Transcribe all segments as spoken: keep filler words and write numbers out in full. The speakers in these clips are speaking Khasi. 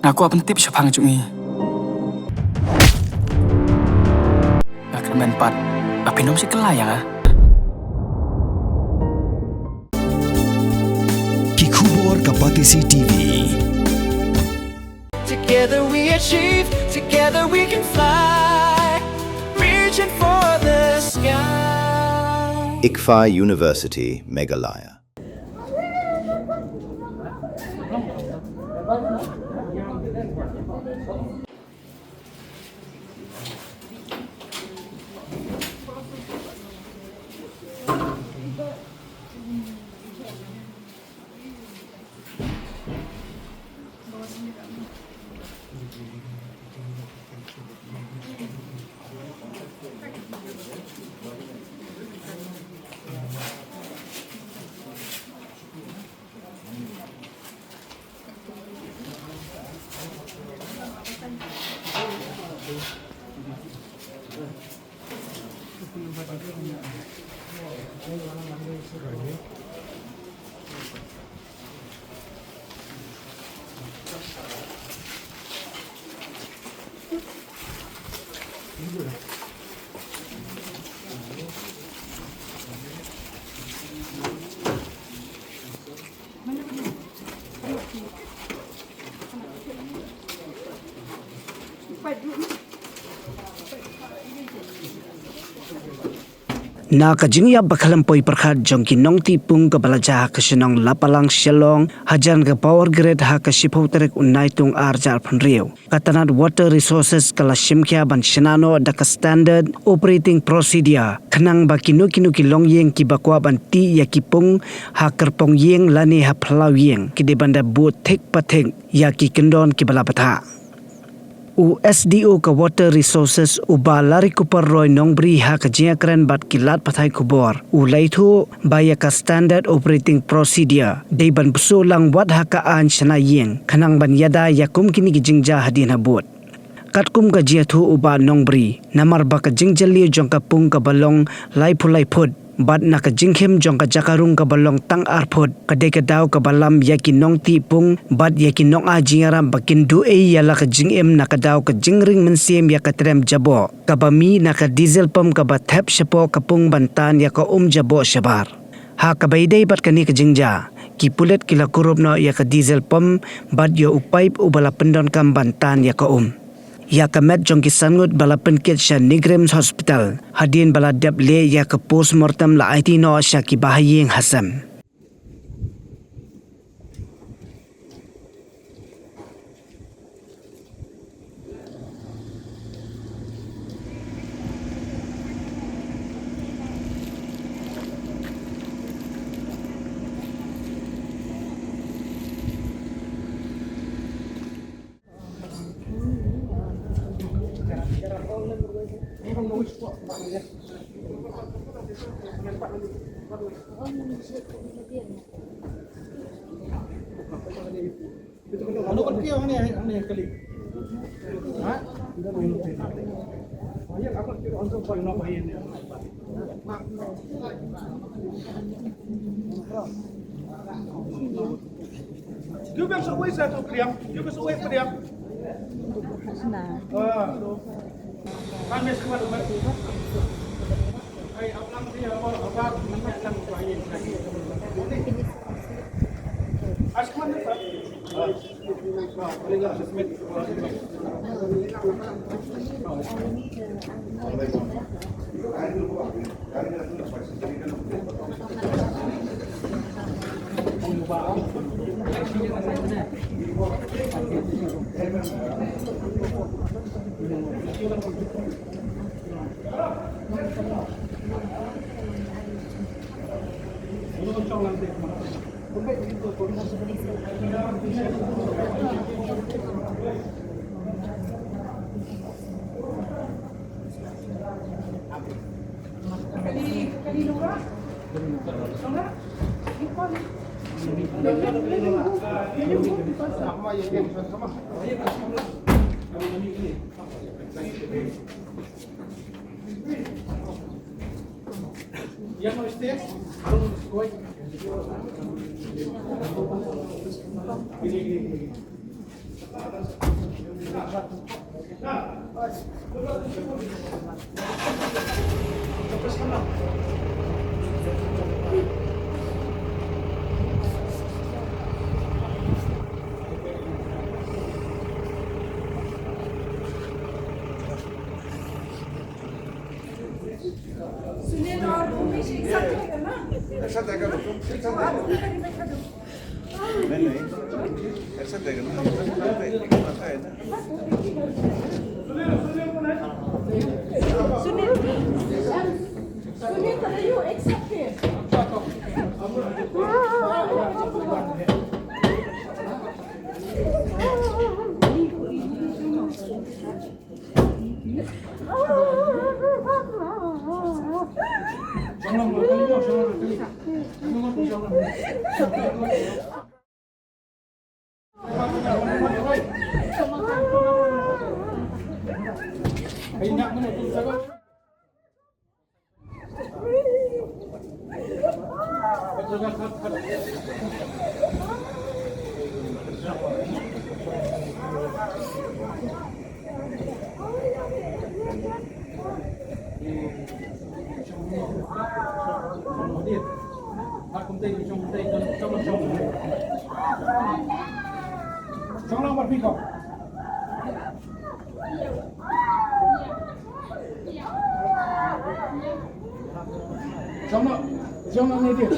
Nga kwah pyntip shaphang jong i. Nga kyrmen pat ba phin ym shim kylla ïa nga. Ki khubor ka Batesi T V. Together we achieve, together we can fly, reaching for the sky. ICFAI University, Meghalaya. Na ka jingïap ba khlem poi pyrkhat jong ki nongtihpung kaba la jia ha ka shnong Lapalang, Shillong, hajan ka power grid ha ka shiphew tarik u Naitung arhajar arphew hynriew, ka tnat Water Resources ka la shim khia ban shna noh da ka Standard Operating Procedure, khnang ba kino kino ki longïing kiba kwah ban tih ïa ki pung ha kyrpong ïing lane ha phyllaw ïing, ki dei ban da bud thik pa thik ïa ki kyndon kiba la bthah. U S D O ka Water Resources, u Bah Larikupar Roy Nongbri, ha ka jingïakren bad ki lad pathai khubor, u la ïathuh ba ïa ka Standard Operating Procedure dei ban bsuh lang wat ha ka aiñ shna ïing, khnang ban ïada ïa kum kine ki jingjia hadien habud. Katkum ka jingïathuh u Bah Nongbri, namar ba ka jingjylliew jong ka pung kaba long laiphew lai phut, bad na ka jingkhim jong ka jaka rung kaba long tang ar phut, ka dei ka daw kaba lam ïa ki nongtihpung bad ïa ki nongai jingïarap ba kin duh ei ïa la ka jingim na ka daw ka jingring mynsiem ïa ka trem jaboh kaba mih na ka diesel pump kaba thep shapoh ka pung ban tan ïa ka um jaboh shabar. Ha kaba ïadei bad kane ka jingjia, ki pulit ki la kurup noh ïa ka diesel pump bad ïa u paip uba la pyndonkam ban tan ïa ka um. Ïa ka met jong ki san ngut ba la pynkit sha NEIGRIHMS Hospital, hadien ba la dep leh ïa ka postmortem la aiti noh sha ki bahaïing hasem. सुनील और उमेश एक साथ रहेगा ना? एक साथ रहेगा, तो तुम एक साथ रहेगा। नहीं, नहीं, ऐसा देगा ना, ऐसा देगा, ऐसा है ना। सुनील, सुनील, सुनील, एक साथ थे। Jong no, jong no ni dia.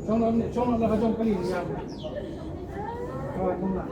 Jong no, jong no la jong kali ni ya. Jong no.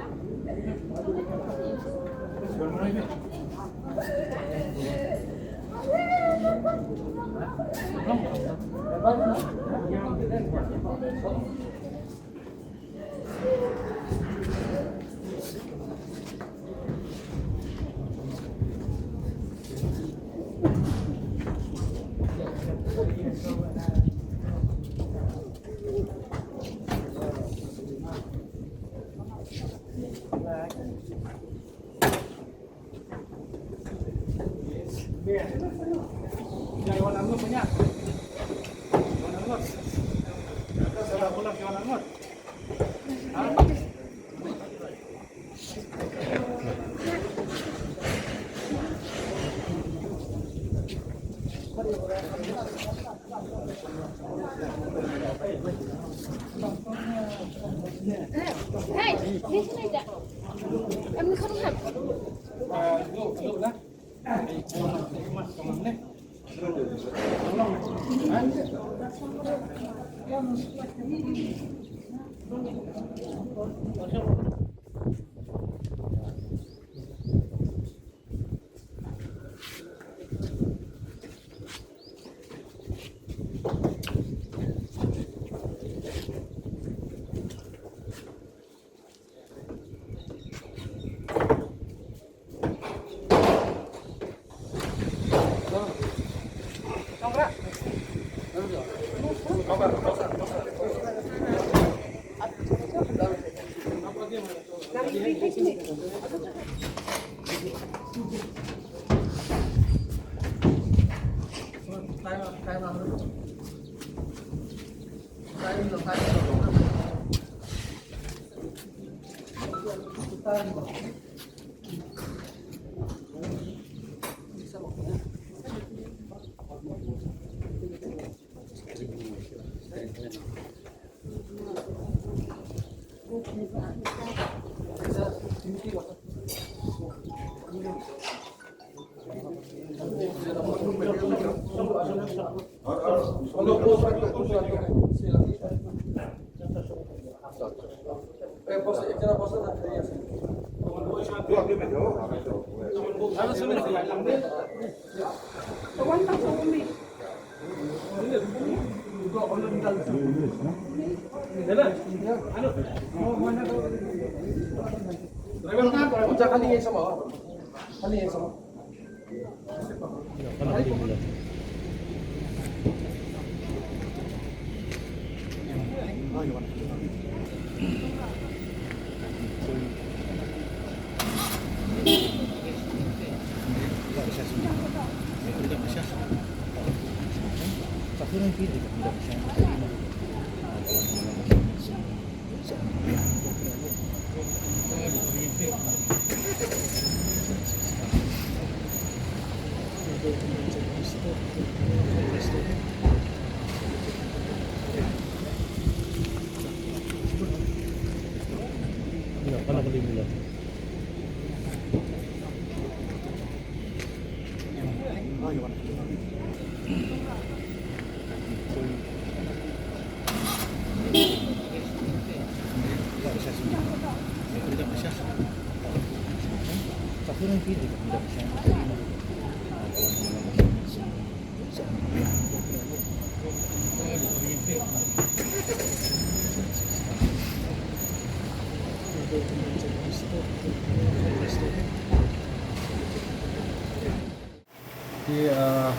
Te, ah,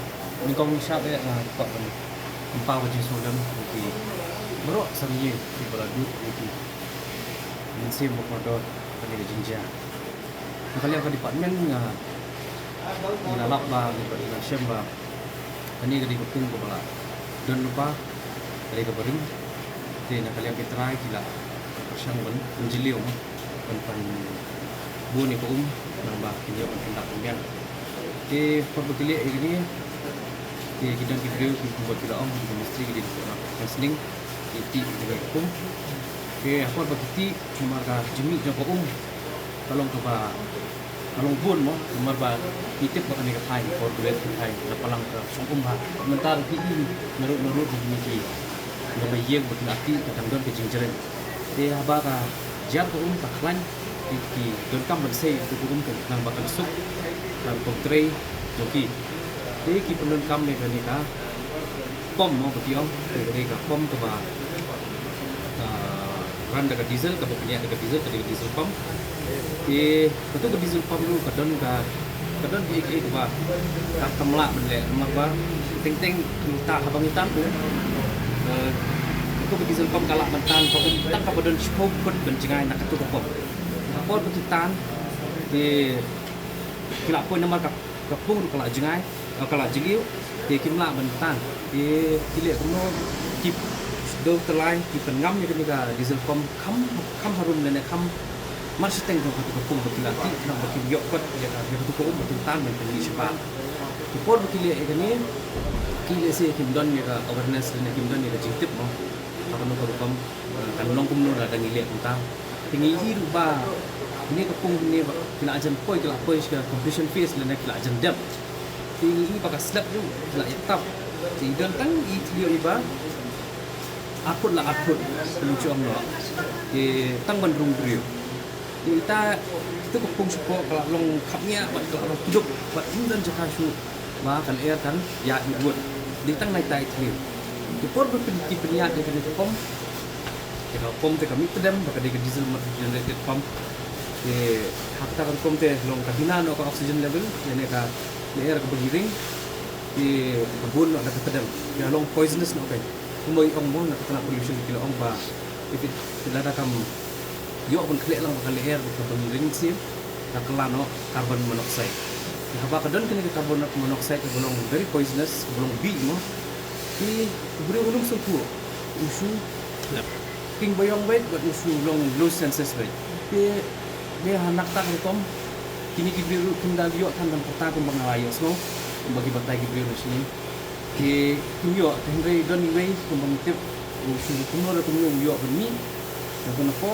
nyngkong nyngshap eh, ah, kwah ban pynpaw ka jingsngewlem ïa ki baroh samï kiba la duh ïa ki mynsiem ba kordor ha kane ka jingjia. Na ka liang ka department, ah, ngi la lap ba ngi la shem ba kane ka dei ka pung kaba la don lypa, ka dei kaba ring. Te na ka liang ki trai ki la pyrshang ban pynjylliew, ban pynbun ïa ka um, namar ba kin ïoh ban pyndak pynbiang. Te por ba ki leh ïa kine, te ki don ki briew ki, kumba ki la ong, ki mistri ki dei ban sling, ki tih ïa ka um. Te ha por ba ki tih, namar ka jingmih jong ka um ka long kaba, ka long bun mo, namar ba ngi tip ba kane ka thaiñ, por ba leh ka thaiñ, la palang ka shong um ha. Mynta ruh phi i naduh naduh ruh kine ki, namar ïa ba ki la tih ka dang don ka jingjrem. Te haba ka jia ka um ka khlaiñ, ki, ki donkam ban sei ïa ka um ka, namar ba kan suk ka rukom trei jong ki. Te ki pyndonkam ïa kane ka pom mo, ba ki ong, ka dei ka pom kaba, ah, run da ka diesel, kaba pynïaid da ka diesel, ka dei ka diesel pump. Te kato ka diesel pump ruh ka don ka, ka don kiei kiei kaba ka, kam lah ban leh, namar ba teng teng ngi tah, haba ngi tan ruh, eh, kato ka diesel pump ka lah ban tan, ka um tang kaba don shiphew phut ban jngai na kato ka pom. Ka por ba ki tan, te ki la poi namar ka, ka pung ruh ka la jngai, eh, ka la jylliew, te kim lah ban tan. Te ki leh kumno, ki dei tylli, ki pynngam ïa kane ka diesel pump kham, kham harum lane kham marshiteng jong kato ka pung ba ki la tih, namar ba kim ïoh pat ïa ka, ïa kato ka um ba kin tan ban pynmih shabar. Te por ba ki leh ïa kane, ki lehse kim don ïa ka awareness lane kim don ïa ka jingtip mo. Ka kano ka rukom, eh, kan long kumno lada ngi leh kumta. Te ngi i ruh ba kine ka pung ne ba ki la jan poi, ki la poi sha ka completion phase lane ki la jan dep. Te ngi i ba ka slap ruh ki la ïatap. Te i don tang i thliew i ba ar phut la ar phut, ka long shu ong noh. Te tang ban rung briew. Te ita, ita ka pung shapoh ka la long khapngiah bad ka la long kdup bad ym don jaka shuh ba ka lyer kan ïaid bud. Dei tang na ita i thliew. Te por ba pyn, ki pynïaid ïa kane ka pom, te ka pom te ka mih tdem ba ka dei ka diesel generated pump. Te ha kata ka rukom te long ka duna noh ka oxygen level, ïa ne ka lyer kaba ngi ring, te ka bun noh da ka tdem. Ïa long poisonous noh ka. Kumba i ong mo na ka tnat pollution ki la ong ba if it, lada kam ïoh ban khleh lang ba ka lyer kaba ngi ring sien, ka kylla noh carbon monoxide. Te haba ka don kane ka carbon monoxide kaba long very poisonous, kaba long bih mo. Te u briew u nym sngewthuh, u shu lep, ping ba ïong beit bad u shu long loose senses beit. Te, te ha na kata ka rukom kine ki briew ruh kim da ïoh than ban pyrta kumba nga la ïohsngew, kumba ki batai ki briew na shnong. Te kim ïoh, te hynrei don iwei kumba ngi tip, u shu kumno re kumno u ïoh ban mih na kano ka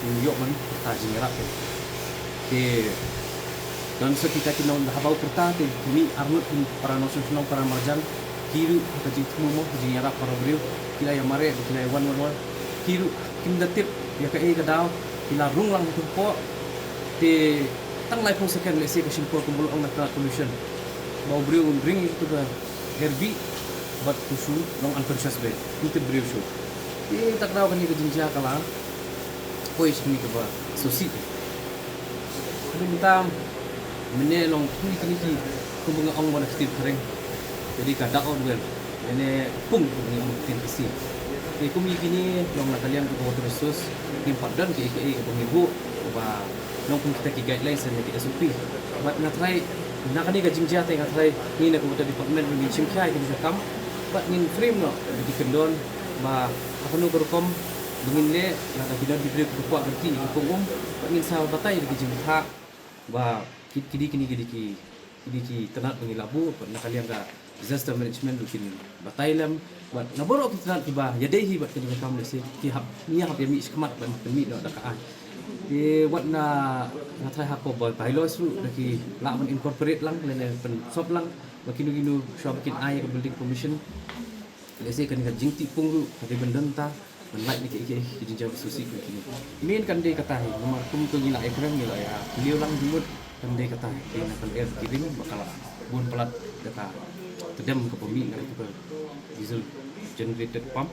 pdeng, u ïoh ban pyrta jingïarap ïa u. Te don sa kita ki nong, haba u pyrta te ki mih arngut ki para nongshong shnong, para marjan, ki ruh ha ka jingthmu mo, ka jingïarap para briew, ki la ïa mareh, ki la ïa wan wan wan, ki ruh kim da tip ïa kaei ka daw, ki la rung lang hapoh. Te tang laiphew second lehse ka shim por kumba long na ka pollution, ba u briew un ring ïa kito ka lyer bih bad u shu long unconscious beit, ym tip briew shuh. Te kata ka daw kane ka jingjia ka la poi sha kane kaba sngewsih. Haduh mynta mynne long kine, kine ki, kumba nga ong mo na ka ktien phareng, ka dei ka dark oil well, lane pung kumba ngi ong na ka ktien Khasi. Te kum ïa kine long na ka liang ka water resource, ngim pat don kiei kiei kaba ngi buh kaba long kum kita ki guidelines lane ki S O P. Bad nga tharai na kane ka jingjia te nga tharai ngi na ka water department ngin shim khia ïa kine ki kam bad ngin frame noh ïa ki kyndon ba ha kano ka rukom ba ngin leh, lada ki don ki briew kiba kwah ban tih ïa ki pung um, bad ngin sa batai da ki jingbthah ba ki, kine, kine, kine ki, kine ki tnat ba ngi lah buh, bad na ka liang ka disaster management ruh kin batai lem bad na baroh ki tnat kiba ïadei hi bad kane ka kam, lehse ki hap, ngi hap ïa mih shakhmat ban pynmih noh da ka aiñ. Te wat na nga trai ha ko ba bylaws ruh da ki lah ban incorporate lang lane ban sop lang ba kino kino shuwa ba kin ai ka building permission. Lehse kane ka jingtipung ruh ka dei ban don ta ban lait na ki ki ki jingjia ba sngewsih kum kine. Main kan dei kata hi namar kum ka ngi la ïakren ngi la ïa pyllew lang jingmut kan dei kata hi. Dei na kan er ki rim ba ka la bun palat da ka tdem ka ba mih na ka diesel generated pump.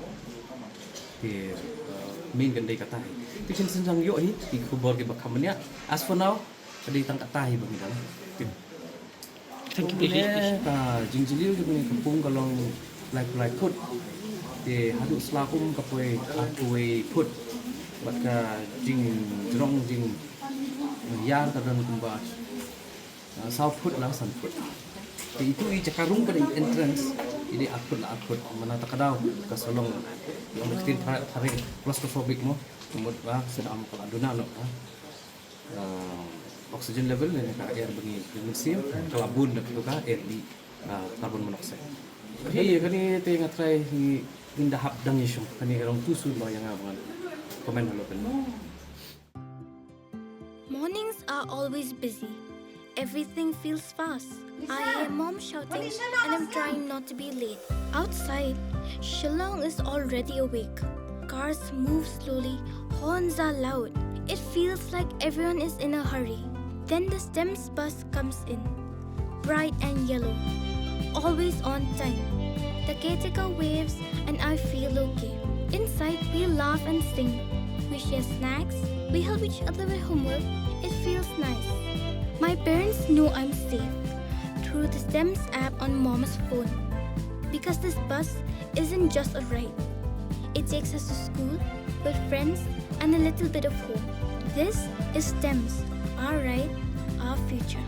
Te uh, main kan dei kata hi. Te shin synjang ïoh hi ki khubor ki ba kham bniah. As for now ka dei tang kata hi ba ngi dang. Thank you. Ka jingjylliew jong ka pung ka long lai lai phut. Te haduh sla um ka poi arphew wei phut. Bad ka jingjrong jingïar ka don kumba uh, saw phut la san phut. Te itu i jaka rung ka dei entrance i dei ar phut la ar phut. Mana ta ka daw ka solong long ka ktien thareng claustrophobic mo. Mut ba sdang ka la duna noh. Uh, oxygen level ne ka air ba ngi ngi sim ka la bun da ka air di uh, carbon monoxide. Hey, kane te nga trai ngi ngi da hap dang ïa shong kane rong tu su ba ïa nga ban comment halo kane. Mornings are always busy. Everything feels fast. I hear mom shouting and I'm trying not to be late. Outside, Shillong is already awake. Cars move slowly, horns are loud. It feels like everyone is in a hurry. Then the STEMS bus comes in, bright and yellow, always on time. The caretaker waves and I feel okay. Inside, we laugh and sing. We share snacks. We help each other with homework. It feels nice. My parents know I'm safe through the STEMS app on mom's phone. Because this bus isn't just a ride, it takes us to school, with friends, and a little bit of home. This is STEMS, our ride, our future.